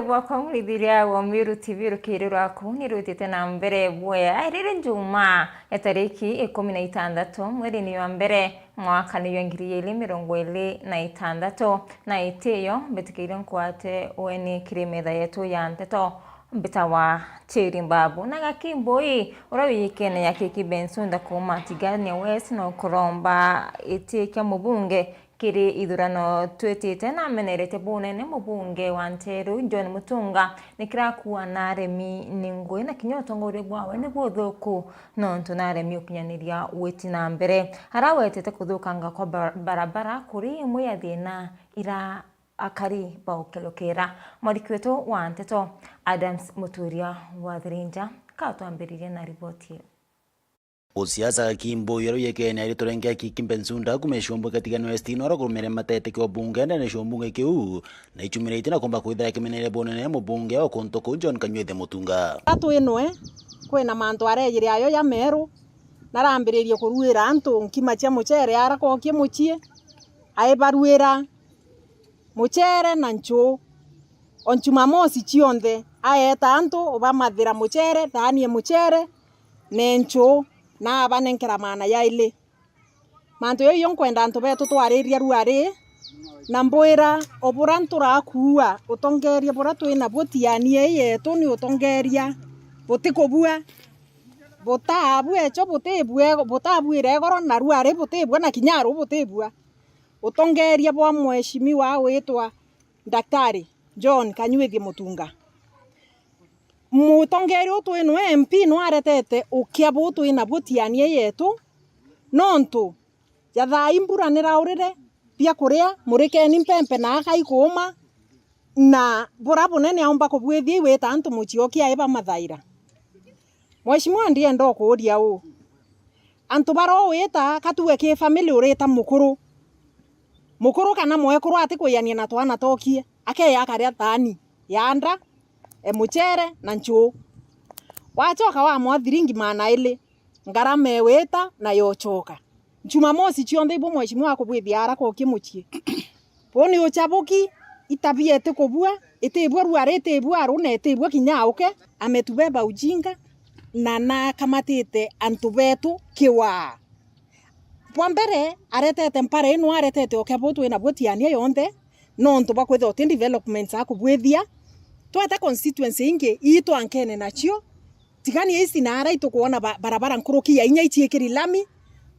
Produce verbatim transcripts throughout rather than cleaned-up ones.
Bwakwa murithiria wa Miru T V, rukiri rwaku ni rwitite na mbere bwea. Riri Njumaa ya tariki ikumi na itandatu mweri-ini wa mbere, mwaka ni jwa ngiri igiri mirongo iri na itandatu, na itiyo mbitikiire nkwate weni kiri metha yetu ya nteto. Mbitawa Chiri Mbabu. Na Gaki Mbui, uria wiyikene ya Kiki Bensouda kuuma Tigania West, no kuromba iti kia mubunge kiri ithurano twitite, na amenerete bunene mubunge wa Nteru John Mutunga ni kirakuua na aremi ni ngui, na kinya utongoria bwawe ni buthuku nontu na aremi ukinyaniria witi na mbere. Arawetete kuthukanga kwa bar-, barabara kuri imwe ya thina ira akari baukelukira. Mwariki wetu wa nteto Adams Muturia wa Thirinja, ka twambiririe na riboti iyo. Usiasa Gaki Mbui uria wiyikene ari turenge Kiki Bensouda kuuma Icumbunge Tigania West, no aria kurumire matete kio bunge ndene ya Icumbunge kiu, na icumirite na kumba kwithira kimenere bunene mubunge o kuntu kuu John Kanyuithia Mutunga. Atwinwe, kwina mantu arejire ayo ja meru, narambiririe kuruira antu nkima cia mucere ara kokie mucii, aibaruira mucere na nchuu. O Jumamosi cionthe, aeta antu ubamathira mucere, thaani e mucere, na nchuu, na abanenkera maana jaili. Mantu jau jo nkwenda antu betu twariria ruari, na mbwira, o bura nturakuua utongeria bura twi nabuo Tigania ii yetu ni utongeria butikubua, butaabua echo butibue, butabuire igoro, na ruari butibua, na kinya aru butibua. Utongeria bwa mheshimiwa witwa Daktari John Kanyuithia Mutunga. Mutongeria uyu twinwe M P no aretete ukia buu twi nabuo Tigania yetu, nontu ja thaa ii mbura niraurire, biakuria, murikeni mpempe na akai kuuma, na bura bunene aumba kubwithia iwita antu mucii okia ibamathaira. Mheshimiwa, ndienda ukuuria uu, antu bara uwita, ka tuge ki family urita mukuru, mukuru kana mwekuru atikwiyania na twana tokie, akeya akaria thaani ya nda, e, mucere na nchuu. Wachoka wamwa thiringi maana ili, ngarama ewita na yochoka. Jumamosi cionthe ibu mheshimiwa akubwithia ara kokie mucii. Buu ni uchabuki, itabia itikubua, itibua ruari, itibua aru, na itibua kinya auke. Ametubeba ujinga, na nakamatite antu betu kiwaa. Bwa mbere, aretete mpara ino, aretete ukia buu twi nabuo Tigania yonthe, nontu bwa kwithirwa uti developments akubwithia. Tweta constituency ingi, ii twankene nacio, Tigania East na ara itukwona ba-, barabara nkuruki ya inya iciikiri lami.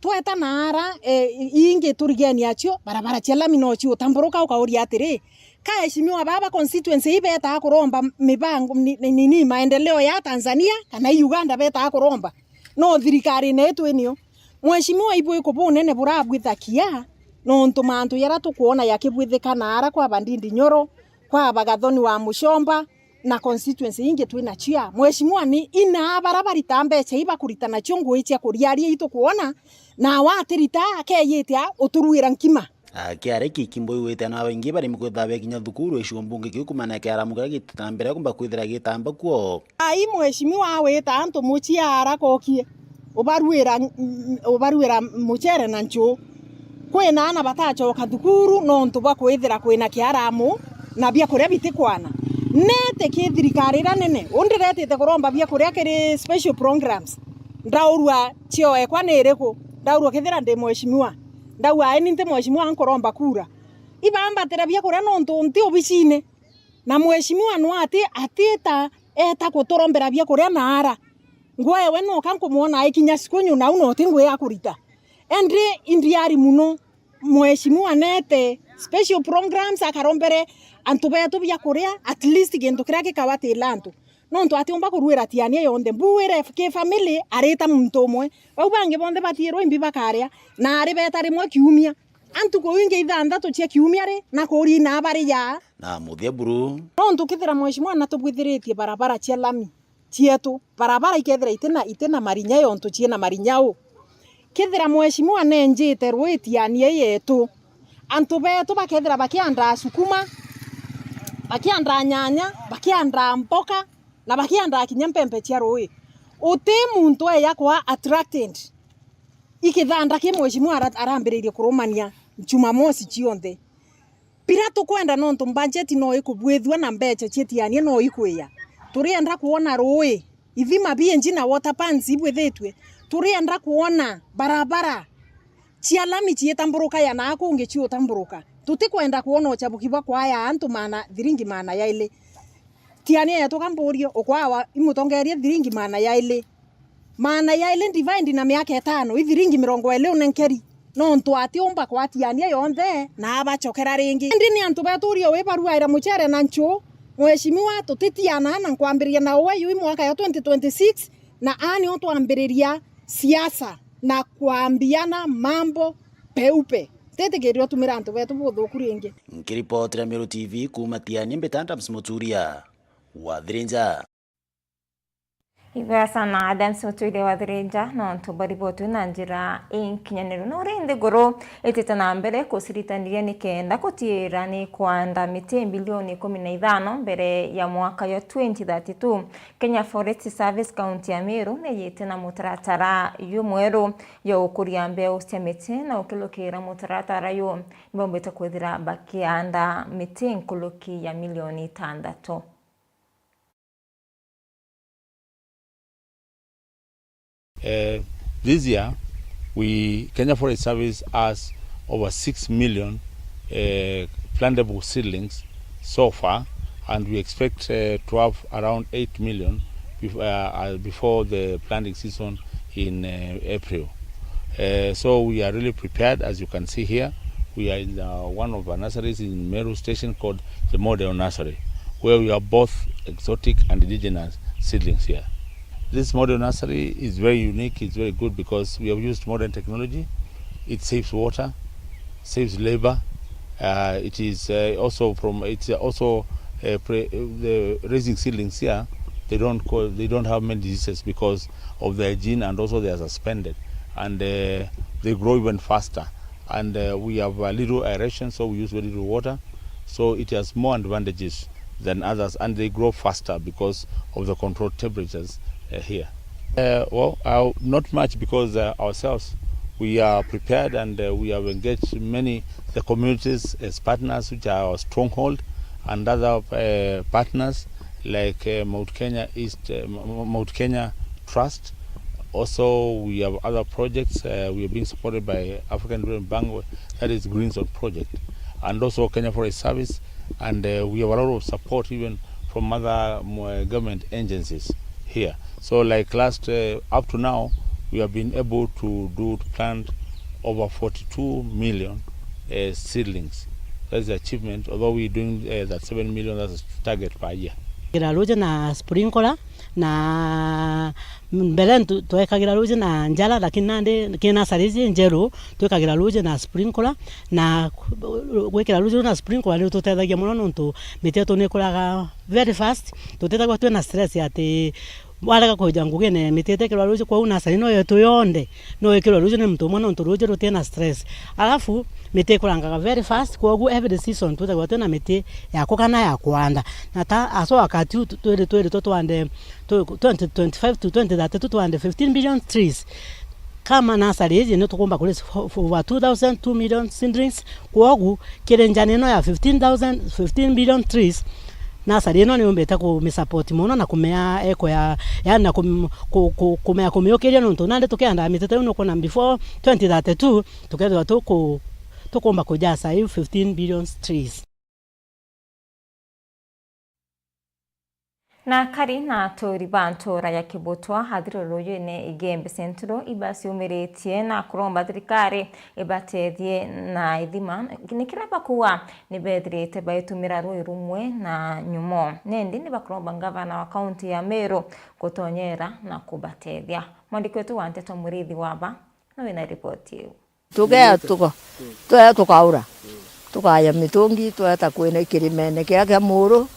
Tweta na ara, eh, ingi turigeni acio, barabara cia lami no ciutamburuka, ukauria atiri, ka eshimiwa baba constituency ii betaa kuromba mibango ni, ni, ni, ni maendeleo ya Tanzania, kana i Uganda betaa kuromba? No thirikari netu inio. Mheshimiwa, ibwiko bunene burabwithakia, nontu mantu jaria tukwona jakibwithika na ara kwa Bandindi Nyoro, kwa Bagathoni wa Muchomba, na constituency ingi twina cia. Mheshimiwa, ni inaa bara barita mbecha ibakurita nacio ngui cia kuriaria itukwona, na watirita akeyite a uturuira nkima. Akiaria Kiki Mbui wite na baingi barimi kwithirwa bekinya thukuru, icigo mbunge kiu kumana kia aramu kiria gitite na mbere kumba kwithira gitamba kuo. Ai, mheshimiwa awita antu mucii ara kokie, ubaruira, ubaruira mucere na nchuu. Kwina ana batachoka thukuru nontu bwa kwithira kwina kiaramu na biakuria bitikwana. Nete ki thirikari iria nene, undiretite kuromba biakuria kiri special programs. Ndaurua cheo ekwa ni iriku? Ndaurua kethira ndi mheshimiwa? Ndauga, "Ai, ni nti mheshimiwa, nkuromba kura." Ibambatira biakuria nontu nti obicine. Na mheshimiwa no ati, atiita eta kuturombera biakuria na ara. Ngwewe noka nkumwona aikinya sikunyu nau noti ngui akurita. Endi indiari muno. Mheshimiwa nete special programs akarombere antu betu biakuria, at least gintu kiria gikawatila antu. Nontu atiumba kuruira Tigania yonthe. Mbuire ki family arita muntu umwe. Bau bangi bonthe bathiirwe imbi bakaria, na ari beta rimwe kiumia. Antu kuu ingi ithanthatu cia kiumia ri, na kuuri na bari ya. Na muthia buru. Nontu kithira mheshimiwa natubwithiritie barabara cia lami cietu, barabara ikethira itina, itina marinya yontu ciina marinya u. Kethira mheshimiwa nenjite rui Tigania yetu, antu betu bakethira bakiandaa sukuma, bakiandaa nyanya, bakiandaa mboka, na bakiandaa kinya mpempe cia rui. Uti muntu eya kwa attracted. Ikithanda ki mheshimiwa ara-, arambiririe kurumania Jumamosi cionthe. Biria tukwenda nontu budget no ikubwithua na mbecha cietiania no ikwia. Turienda kwona rui, ithima bienji na water pans ibwithitue. Turienda kwona barabara cia lami ciitamburuka ya naa kungi ciutamburuka. Tutikwenda kwona uchabuki bwa kwaya antu maana, thiringi maana yaili. Tiania yetu kamburio, ukwawa imutongerie thiringi maana yaili. Maana yaili divide na miaka itano, i thiringi mirongo iili unenkeri. Nontu atiumba kwatiania yonthe na abachokera ringi. Indi ni antu beturia wi baruaira muchere na nchu, mheshimiwa, tutitiana na nkwambiriria na uwe yu i mwaka ya twenty twenty-six, na aa nio twambiriria siasa na kwambiana mambo peupe. Titikiria utumira antu betu buthuku ringi. Nkiripotera Meru T V kuuma Tiania, mbita Adams Muturia wa Thirinja. Ibwega sana Adams Muturia wa Thirinja, nontu bwa riboti na njira inkinyaniru. Na uria nthiguru itite na mbere kuciritaniria nikenda gutiira ni kwanda miti bilioni ikumi na ithano mbere ya mwaka ya twenty thirty-two, Kenya Forest Service kaunti ya Meru niyite na mutaratara jumweru jwa gukuria mbeu cia miti, na ukilukira mutaratara uyu, nibombite kwithira bakianda miti nkuruki ya milioni itantatu. Uh, this year, we, Kenya Forest Service has over six million, uh, plantable seedlings so far, and we expect, uh, to have around eight million bef-, uh, uh, before the planting season in, uh, April. Uh, so we are really prepared, as you can see here. We are in, uh, one of our nurseries in Meru Station called the Model Nursery, where we have both exotic and indigenous seedlings here. This model nursery is very unique, it's very good because we have used modern technology. It saves water, saves labor. Uh, it is, uh, also from, it's also, uh, pre-, the raising seedlings here, they don't call, they don't have many diseases because of their gene, and also they are suspended, and, uh, they grow even faster. And, uh, we have a little aeration, so we use very little water. So it has more advantages than others, and they grow faster because of the controlled temperatures, uh, here. Uh, well, uh, not much, because, uh, ourselves, we are prepared, and, uh, we have engaged many, the communities as partners, which are our stronghold, and other, uh, partners like, uh, Mount Kenya East, uh, M-, M-, Mount Kenya Trust. Also, we have other projects. Uh, we are being supported by African Development Bank, that is Green Zone Project, and also Kenya Forest Service, and, uh, we have a lot of support even from other, um, uh, government agencies here. So, like, last, uh, up to now, we have been able to do, to plant over forty-two million, uh, seedlings. That's the achievement, although we're doing, uh, that seven million, that's the target per year. Gira ruji na sprinkler, na mbere ntu-, twekagira ruji na njara, lakini nandi ki nursery iji njeru, twikagira ruji na sprinkler, na ku-, gwikira ruji na sprinkler ni tutethagia muno, nontu miti yetu ni ikuraga very fast. Tutethagwa twina stress ati warega kwija ngugine, miti itekirwa ruji, kwou nursery no yetu yonthe, no ikirwe ruji ni muntu umwe, nontu ruji rutina stress. Alafu, miti ikurangaga very fast, kwogu every season twithagwa twina miti ya kukana ya kwanda. Na ta aso wakati uu tu-, twiri-, twiritwe twande, tw-, twenty twenty-five to twenty thirty-two twande fifteen billion trees. Kama nursery iji ni tukumba kuri f-, f-, over two thousand, two million seedlings, kwogu kiri njani ino ya fifteen thousand, fifteen billion trees, nursery ino ni yumbite kumisupport mono na kumea eko ya, yaani na kum-, ku-, ku-, kumea kumiukiria, nontu nandi tukiandaa miti ta iu nukwona before twenty thirty-two, tukethirwa tuku-, tukumba kujasa iu fifteen billion trees. Na akari na aturi ba ntura ya Kibutwa athiro rujine Igembe Central ibaciumiritie na kuromba thirikari ibatethie na ithima, ni kiria bakuuga ni bethirite baitumira rui rumwe na nyumo. Nindi ni bakuromba ngavana wa kaunti ya Meru gutonyera na kubatethia. Mwandiki wetu wa nteto Muriithi Waba na wina ripoti iu. Tukea tuka-, twea tukaura. Tukaya mitungi, tweta kwina kirimene kia, kia muru,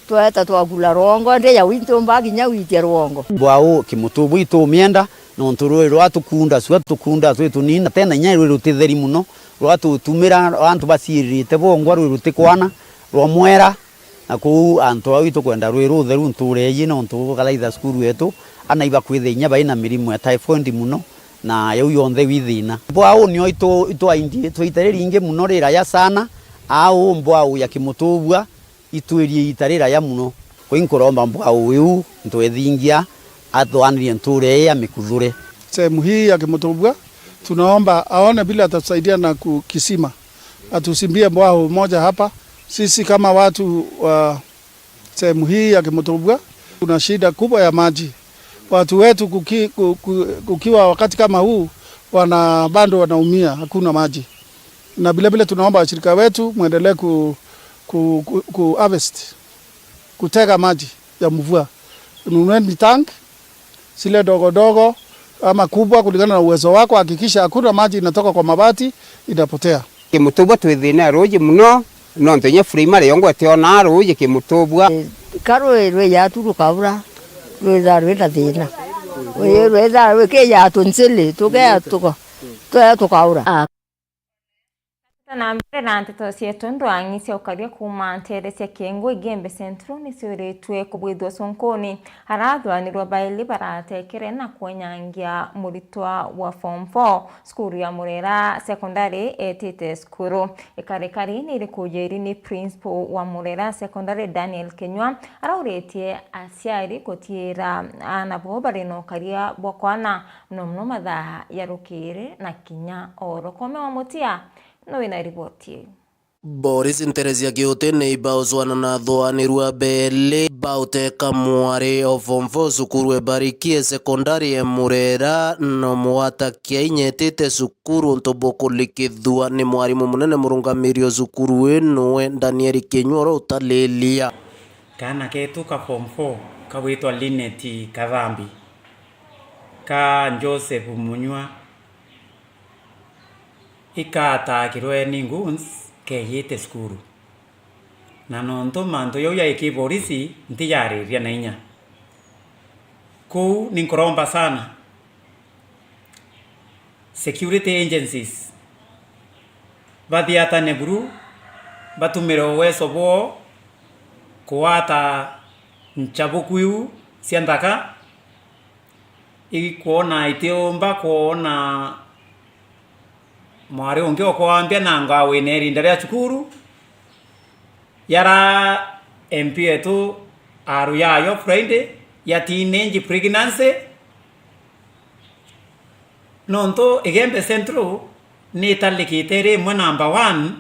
tweta twakula rwongo, ndi ya wintu mba kinya witia rwongo. Bwau Kimutu bwitu umienda, nontu rui rwa tukunda, cua tukunda, twi tunini, na tena inya rui rutitheri muno, rwa tutumira, antu baciririte bongwa, rui rutikwana, rwa mwera, na kuu antu au itukwenda rui rutheru ntuura iji, nontu ugathaitha cukuru yetu, ana ibakwithia inya baina mirimo ya typhoid muno, na yau yonthe wi thina. Bwau nio itu-, itwaindi-, twaita riringi muno riraya sana, Au mbwau ya Kimutubua itwirie iita riraya muno. Kwi nkuromba mbwau iu ntwethingia athuanirie ntuura ii ya Mikuthure. Sehemu hii ya Kimutubua, tunaomba aone vile atatusaidia na ku-, kisima. Atuchimbie mbwau moja hapa. Sisi kama watu wa sehemu hii ya Kimutubua, kuna shida kubwa ya maji. Watu wetu kuki-, ku-, ku-, kukiwa wakati kama huu, wana-, bado wanaumia, hakuna maji. Na vile vile tunaomba washirika wetu muendelee ku-, ku-, ku-, ku-, harvest, kutega maji ya mvua. Nunueni tank, zile ndogo ndogo ama kubwa kulingana na uwezo wako, hakikisha hakuna maji inatoka kwa mabati inapotea. Kimutubua twi thiina ya ruuji muno, nontu inya primary yongwa tionaa ruuji Kimutubua. Ka rui rwija tu rukaura, rwithaa rwina thiina. Rwithaa rwikija tu ncili, tukea tuka-, tukea tukaura. Na mbere na nteto cietu, ndwang'i cia ukaria kuuma nteere cia Kiengwa Igembe Central ni ciuritue kubwithua cunkuni, aria athuranirwe baili baratekere na kwenyangia muritwa wa form four cukuru ya Murera Secondary etite cukuru. Ikarikari ni irikujiri ni principal wa Murera Secondary, Daniel Kinyua, arauritie aciari gutiira aana bo bari na ukaria bwa kwana, muno muno mathaa ya rukiiri na kinya oro. Kome wa Mutia no wina riboti iu. Borisi nteere cia Kiutini ibauswana na athuranirwa beeli bauteka mwari o form four cukuru e Barikie Secondary e Murera, no mwata kiainyetite cukuru untu bukurikithua ni mwarimu munene murungamiri o cukuru ii, niwe Daniel Kinyua uria utariria. Kaana keetu ka form four kagwitwa Linet Kathambi, ka Joseph Munyua, ikaatakirwe ni goons keeyite cukuru. Na nontu mantu jau jaiki borisi, ntijariria na inya. Kuu ni nkuromba sana security agencies bathiatane buru, batumire uwezo bwoo kuwata nchabuku iu cia nthaka, ikwona itiumba kwona mwari ungi ukwambia na ngawi na irinda ria cukuru. Yara M P yetu aru yayo Friday ya teenage pregnancy, nontu Igembe Central ni italikite iri imwe number one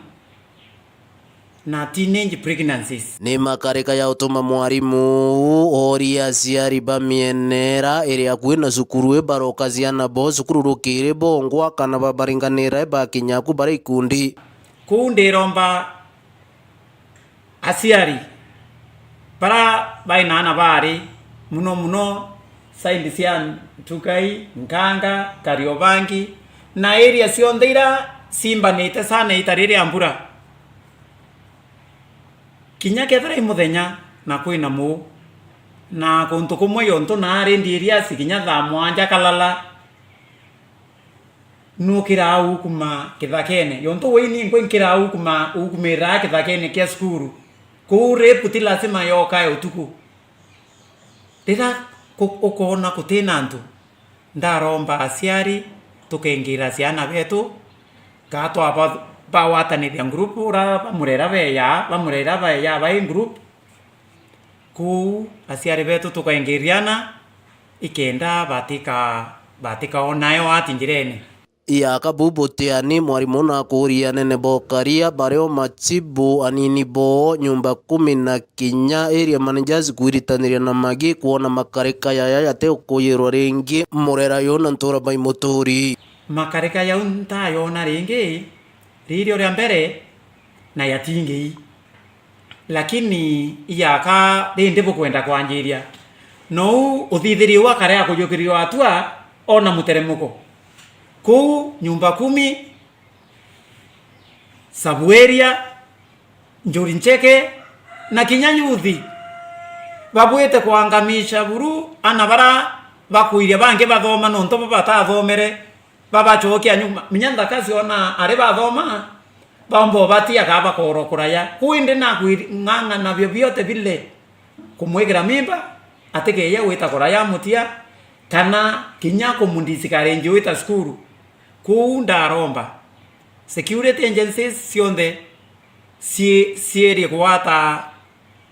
na teenage pregnancies. Ni makarika ya utuma mwarimu uu ooria aciari ba mienera iri akui na cukuru ii baroka ciana bo cukuru rukiri bongwa kana babaringanira bakinya ku bara ikundi. Kuu ndiromba aciari bara bai na aana baari, muno muno side cia Ntugai, Nkanga, Kariobangi, na area cionthe ira cimbanite sana ita riria mbura. Kinya kethira i muthenya na kwina muu, na kuntu kumwe yontu naari ndiiriasi kinya thaa mwanja kalala, nukiraa ukuma kithakene. Yontu wei ningwe nkiraa ukuma, ukumiraa kithakene kia cukuru. Kuu rape ti lazima yokae utuku. Riria ku-, ukoona kutina antu, ndaromba aciari tukengira ciana betu, kaa twaba-, bawatanithia group, uria bamurera beya, bamurera beya bai group. Kuu aciari betu tukengiriana, ikenda batika-, batikaonae wati njirene. Ya kabu butiani, mwarimu nakuuria anene bokaria bario machibu, anini boo, nyumba kumi na kinya area managers kwiritaniria na magi kwona makarika yaya yate ukuyirwa ringi murera yo na ntura bai muturi. Makarika yau ntayona ringi ririo ria mbere na yatingii. Lakini iyaka rindi bukwenda kwanjiria. Nou uthithirie uu akarea kujukirirwa atua ona muteremuko. Kuu nyumba kumi, Sabueria, Njuri Ncheke, na kinya yuthi babwite kwangamisha buru ana bara bakuiria bangi bathoma nontu bo batathomere. Babacokia nyuma. Minya nthaka ciona ari bathoma, baumba ubatia kaa bakorwa kuraya. Kuu indi nakwiri ng'ang'ana vyovyote vile kumwigira mimba, atikeeje gwita kuraya mutia, kana kinya kumudiscourage gwita cukuru. Kuu ndaromba security agencies cionthe Ci-, cieri kugwata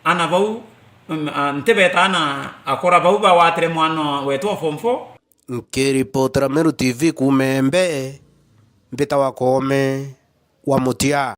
ana bau, mm, a, ntibeta ana akora bau bagwatire mwana wetu wa form four. Nkiripotera Meru T V kuuma Embe, mbita wa Koome wa Mutia.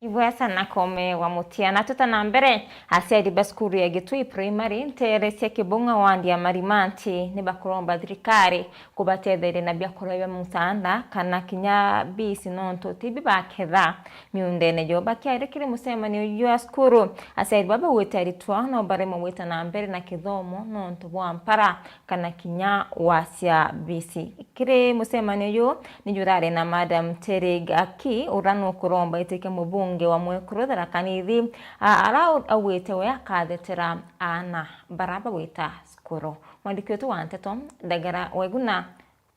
Ibwesa na Koome wa Mutia. Na tuta na mbere, aciari ba cukuru ya Gitui Primary, nteere cia Kibung'a wandi ya Marimanti, ni bakuromba thirikari kubatetheria na biakuria bia musaanda kana kinya bisi, nontu ti bi baketha miundene yo. Bakiaria kiri mucemanio jwa cukuru, aciari baba bagwite aritwa no baremwe gwita na mbere na kithomo nontu bwa mpara kana kinya wacia bisi. Kiri mucemanio uyu ni jurari na Madam Terry Gaki, ura nukuromba itikia mubunge wa mwekuru Tharaka Nithi, a-, ara au-, augite we akathetera aana bara bagwita cukuru. Mwandiki wetu wa nteto, Ndagara Weguna,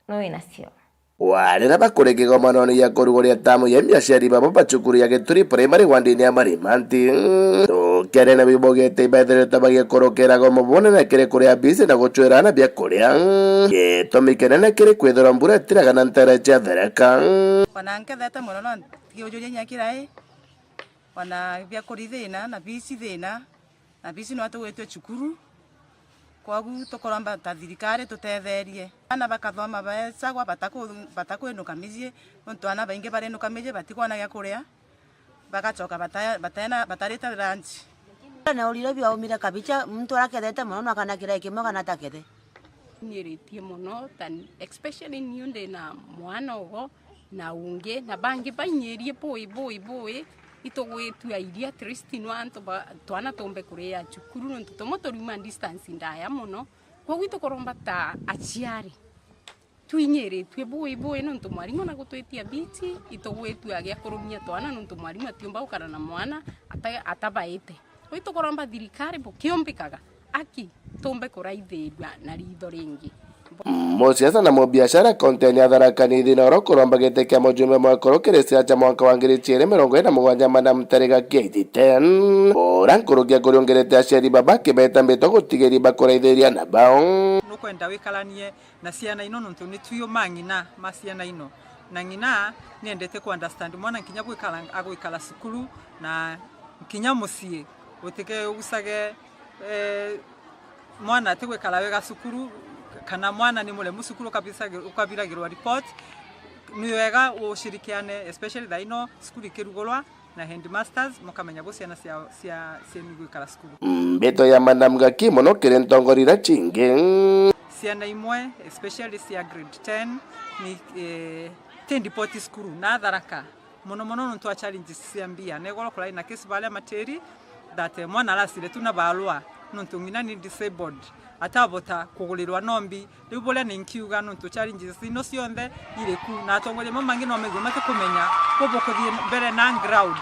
no wina cio. Wa riria bakuri kigomanone gia kuruguria tamu ya imbi aciari babo ba cukuru ya Gituri Primary wandini ya Marimanti, tukiaria na bibogete ibaithiritwe bagikurukira gomo bunene kiri kuria bisi na gucwira aana biakuria. Gitumi kinene kiri kwithirwa mbura itiraga na ntere cia Tharaka. Ona nkethete mono no ntiujuria inya kirai, ona biakuria thina na bisi thina. Na bisi no atugwitue cukuru, kwogu tukuromba ta thirikari tutetherie. Aana bakathoma beecagwa bataku-, batakwinuka micii, nontu aana baingi barinuka micii batikwona gia kuria, bagacoka bata-, batena, batarite lunch. Na uriro biaumire kabicha, muntu arakethete mono no akana kirai kimwe kana atakethe. Nyiritie mono, ta especially niu ndi na mwana ugo, na ungi, na bangi bainyirie bui, bui, bui, itugwitua iria at least no antu ba, twana tumbe kuria cukuru, nontu tumwe turiuma distance ndaya mono. Kwogu itukuromba ta aciari, twinyiritue bui, bui, nontu mwarimu ona gutwitia biti, itugwitua gia kurumia twana, nontu mwarimu atiumba gukara na mwana ata-, atabaite. Kwi tukuromba thirikari bukiumbikaga, aki tumbe kuraithirua na ritho ringi. Musiasa na mubiashara kaunti ya Tharaka Nithi noro kuromba giti kia mujumbe mwekuru kiri siasa mwanka wa ngiri ciiri mirongo iri na mugwanja, Madam Terry Gaki K T ten, ura nkuruki akuriungirite aciari baba akibeta mbito gutigiri bakuraithiria na bao. Nukwenda wikaranie na ciana ino, nontu ni tuyo ma ng'ina ma ciana ino. Na ng'ina niendete ku understand mwana nkinya gwikara, agwikara cukuru na nkinya mucii, utike ugucage, eh, mwana atigwikara wega cukuru, kana mwana ni muremu cukuru ukabisagi-, ukabiragirwa report. Ni wega ushirikiane, especially thaa ino cukuru ikirugurwa, na headmasters, mukamenya bu ciana cia, cia, cienu igwikara cukuru. Mbito ya Madam Gaki mono kiri ntongoria iria cingi. Ciana imwe, especially cia grade ten, ni, eh, ti ndipoti cukuru na Tharaka. Mono mono nontu wa challenges cia mbia. Negoro kurai na case baria matiri, that, eh, mwana aracire tu na barua, nontu ng'ina ni disabled, atabota kugurirwa nombi. Riu buria ni nkiuga, nontu challenges ino cionthe iri ku, na atongoria mau mangi no maigue matikumenya ku bukuthii mbere na ground.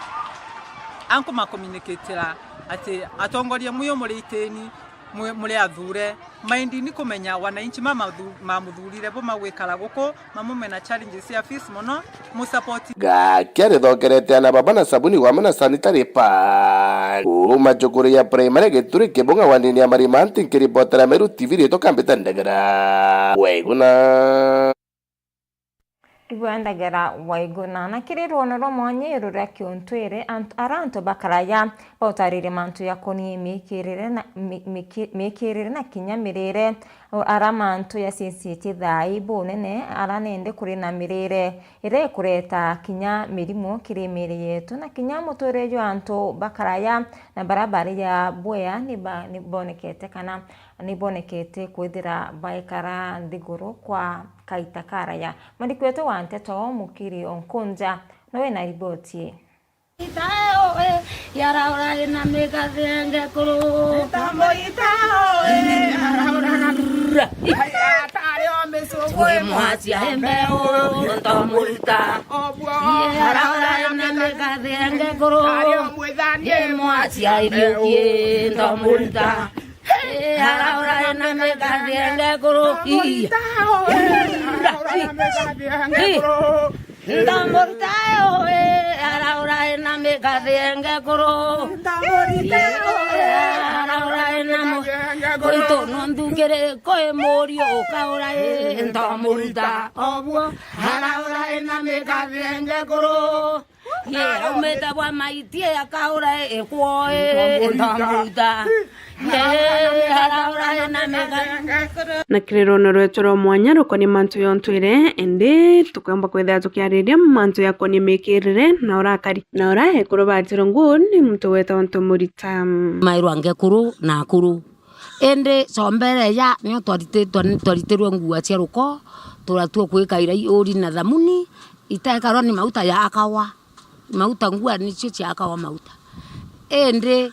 Anku makominikitira ati atongoria mwiyo muri itini, mwi-, muri athure, maindi ni kumenya wananchi ma mathu-, mamuthurire bo magwikara guku, mamume na challenges cia fees mono, mu support. Gaki arithokerete ana baba na sabuni wamwe na sanitary pad. Kuuma cukuru ya primary Gituri Kibunga wandini ya Marimanti, nkiripotera Meru T V ritwa Kambita Ndegera. Waiguna. Igwe Ndegera Waiguna. Na kiri rwono rwa mwanya ruria kiuntwire antu, ara antu bakaraya bautaririe mantu jakonie mikirire na, mi-, miki-, mikirire na kinya mirire. O ara mantu jacincitie thaa ii bunene, ara nende kuri na mirire iria ikureta kinya mirimu kiri miiri yetu, na kinya muturire jwa antu bakaraya na bara bari ja bwea ni ba-, ni bonekete kana ni bonekete kwithira baikara nthiguru kwa kaita karaya. Mwandiki wetu wa nteto Mukiri Onkunja nowe na riboti ii. Ita eo, eh, yaraura ina migathi enge kuru. Ita muita eo, eh, yaraura na ndura. Ai, atari o micungu. Wi mwacia embeo, nto muita. Obuo. Yaraura ina migathi enge kuru. Ari o mwithani. Ye mwacia iriukie, nto muita. Haraura ina migathi enge kuru. Ii. Ntamuruta eo, eh, haraura ina migathi enge kuru. Haraura ina mu-, kwitu no nthukire kwi murio ukaura, eh, ntamuruta. Obuo, haraura ina migathi enge kuru. Ye, aumite bwa maiti, akaura ikwo, ntamuruta. Ye, araura ena migari. Na kiri rwono rwetu rwa mwanya rukoni mantu ya untwire, indi tukwamba kwithira tukiariria mantu yakoni mikirire na urakari. Na ura ekuru batiro nguu ni muntu wetagwa Ntomurita. Mairwa ngekuru na akuru. Indi combere ya nio twariti-, twari-, twaritirwe ngua cia ruko, turatua kwikaira iuri na thamuni, itekarwa ni mauta ya akawa. Mauta ngua nicio cia akawa mauta. Indi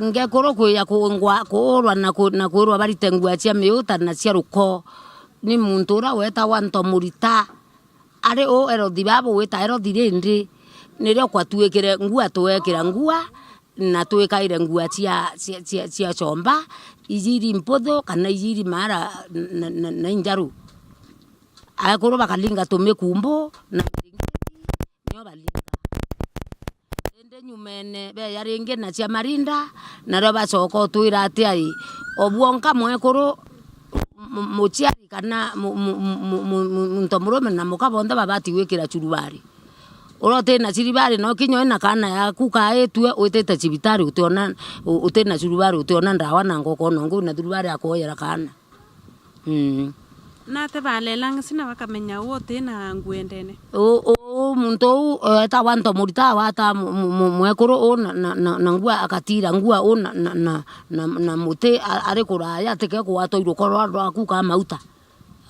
ngekuru kwija kungwa, kuurwa na ku-, na kwirwa barite ngua cia miuta na cia ruko, ni muntu uria wetagwa Ntomurita. Ari uu Erothi babu wita Erothi rindi, nirio kwatuikire ngua, tuekira ngua, na twikaire ngua cia, cia, cia, cia chomba, iji iri mputhu kana iji iri maara na, na, na injaru. Akuru bakaringa tumikumbu na miringiti, nio baringa. Indi nyumene beja ringi na cia marinda, nario bacoka utwira ati ai, o bwonka mwekuru, mu-, muciari kana mu-, mu-, muntu murume na muka bonthe babati gwikira curubari. Uria utina curubari, no kinya wina kaana yaku kaitue, witite cibitari utiona, u-, utina curubari utiona ndawa, na ngoko nongu na curubari akuoyera kaana. Mm. Nate balelanga sina bakamenya uu utina nguo endene? U-, u-, muntu uu, eh, etagwa Ntomurita, wata mu-, mu-, mu-, mwekuru uu na, na, na, na ngua, agatira ngua uu na, na, na, na, na muti a-, ari kuraya, atike kugwatwa iruko rwa, rwaku ka mauta.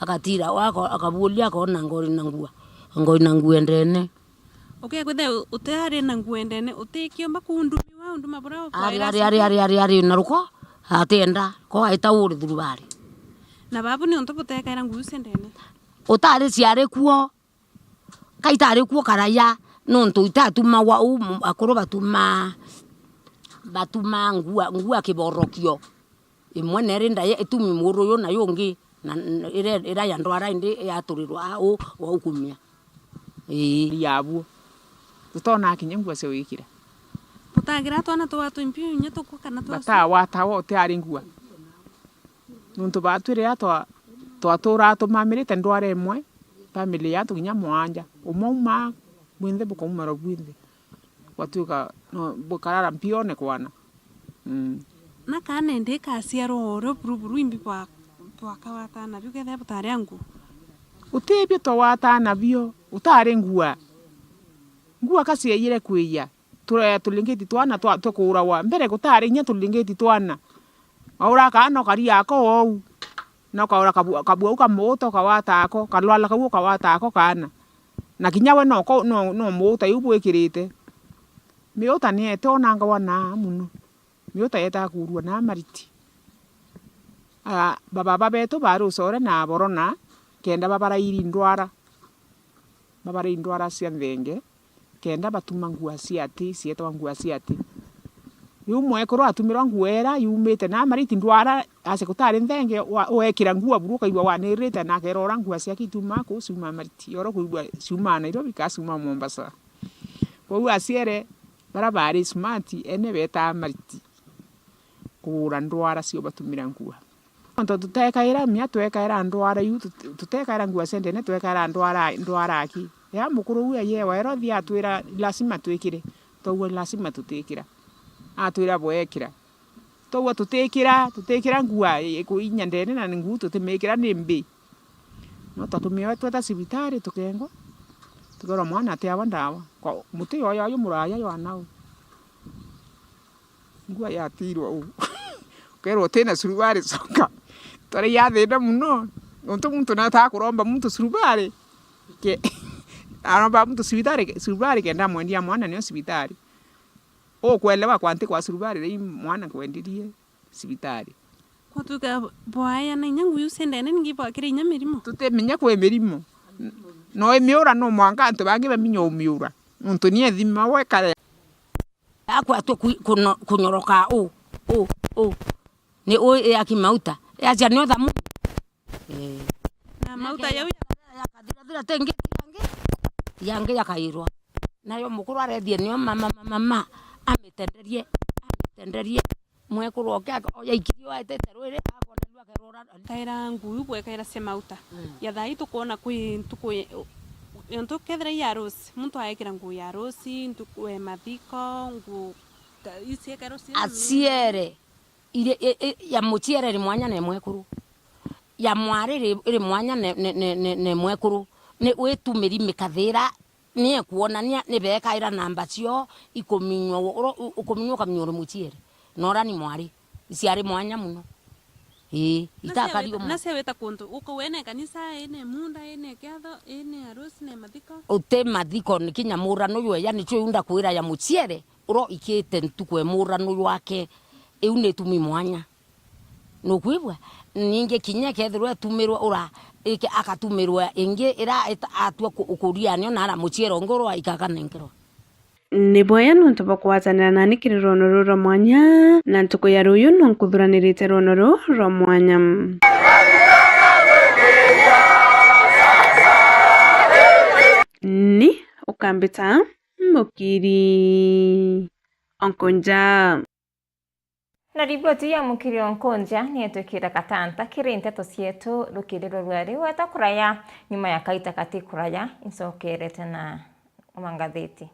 Agatira, wako-, akabuuria, akona ngori na ngua. Ngori na ngua endene. Ukekwithia u-, utiari na nguo endene, utikiumba kundumiwa unduma buria ari, ukwaira ari, ari, ari, ari, ari na ruko, atienda, ko aita uri thurubari. Na babu ni untu butekaira nguu cia ndene? Utari ciari kuo, ka itari kuo karaya, nontu itatumagwa uu mu-, akuru batuma, batuma ngua, ngua kiborokio. Imwe neri ndaye itumi muru uyu na yungi, na, na, ira, ira ya ndwara indi yaturirwa aa u, wa ukumia. Ii. Yabuo. Tutonaga kinya ngua cia wikira. Butagira twana twa twimpio inya tukwa kana twa. Batawatawa utiari ngua. Nontu batwi riria twa, twaturaga tumamirite ndwara imwe, family ya antu kinya mwanja. Umwe aumaa bwinthe bukaumarwa bwinthe. Gwatuika no, bukarara mpione kwana. Mm. Na kaana indi ikaciarwa o urio buruburu imbi bwa, bwaka watana biu kethira butari a ngua? Utibio twawatana bio, utari ngua. Ngua ka cieyire kwija, ture-, turingiti twana twa, tukuuragwa. Mbere gutari inya turingiti twana. Waura kaana ukaria ako ou. Na ukaura kabu-, kabua u kamuuta ukawata ako, kalwala kau ukawata ako kaana. Na kinya we no ko-, no, no muuta iu bwikirite. Miuta ni yeete onangagwa naa mono. Miuta yeetaga kuurua naa mariti. Aa, bababa beetu baari ucore na aborona, kenda babara iri ndwara. Babara indwara cia nthenge, kenda batuma ngua cia ati, cietagwa ngua cia ati. Riu mwekuru atumirwa ngua ira yumite na mariti ndwara, aca gutari nthenge, wa-, weekira ngua buru ukaigua wanirite na akerora ngua ciake itumaa kuu ciumaa mariti. Oro kuigua ciumaa Nairobi ka ciumaa Mombasa. Kwou aciere bara baari smart, ene beetaa mariti kugura ndwara cio batumira ngua. Nontu tutekaira mia, twekaira ndwara iu, tut-, tutekaira ngua cia ndene, twekaira ndwara, ndwara aki. Ya mukuru uu ayewa Herodi atwira lazima twikire. Twaugua lazima tutikira. Atwira bwekira. Twaugua tutikira, tutikira ngua i-, iku-, inya ndene na nguu tutimikira ni mbi. No twatumie tweta cibitari tukengwa. Tukerwa mwana atiawa ndawa. Kwa muti yoyo uyu muraya jwa nau. Ngua yatirwa uu. Ukerwa utina suruari coka. Twari ya thina mono. Nontu muntu nataga kuromba muntu suruari. Ke-, aromba muntu cibitari, suruari kenda amwendia mwana nio cibitari. Ukwelewa kwanti kwa suruari ri mwana kwendirie cibitari. Kwatuika bwaeana inya nguu iu cia ndene ningi bwakire inya mirimo? Tutimenya kwi mirimo. N-, no imiura no mwanka antu bangi baminya umiura. Nontu ni ethima we kare. Akwatwe kui-, kuno-, kunyoroka u, u, u. Ni u ya kimauta. Yacia ni othamu. Eh. Na mauta yau ya- yakathirathira, tingi yangi, yangi yakairwa. Nayo mukuru arethie nio mama, mama, mama, amitenderie, amitenderie. Mwekuru oke aka-, oya ikirio aetete rwiri, abona riu akerora. Kaira nguu bwekaira cia mauta. Mm. Ya thaa ii tukwona kwi ntuku ye-, Nontu kethira i arusi, muntu aekira nguu ya arusi, ntuku e mathiko, nguu ta, iciekero ciina Aciere iri, i, i, ya muciere iri mwanya ne mwekuru, ya mwari iri, iri mwanya ne, ne, ne, ne, ne mwekuru. Ni witumiri mikathira ni ekuonania ni beekaira namba cio ikuminywa uro, u-, ukuminywa ukaminywa uri muciere, na ura ni mwari, ciari mwanya muno. Ii, itakari umwe. Na cia wita kuntu uku wene kanisa, ene munda, ene kiatho, ene arusi, ne mathiko. Uti mathiko, ni kinya murano jweya, nicio iu ndakwira ya muciere, uro ikite ntuku e murano jwake, iu ni itumi mwanya. Nukwigua? Ningi kinya kethirwa etumirwe ura, iki akatumirwa ingi ira ita-, atua ku-, kuria nio na ara muciere ungi ura ikakanenkerwa. Ni bwega nontu bwa kugwatanira nani kiri rwono ruu rwa mwanya, na ntuku ya ruuyu no nkuthuranirite rwono ruu rwa mwanya. Ni ukambita Mukiri Onkonja. Na riboti ya Mukiri Onkonja ni etwikire katanta kiri nteto cietu rukiri rwa rwari weta kuraya, nyuma ya kaita kati kuraya, incokerete na mangathiti.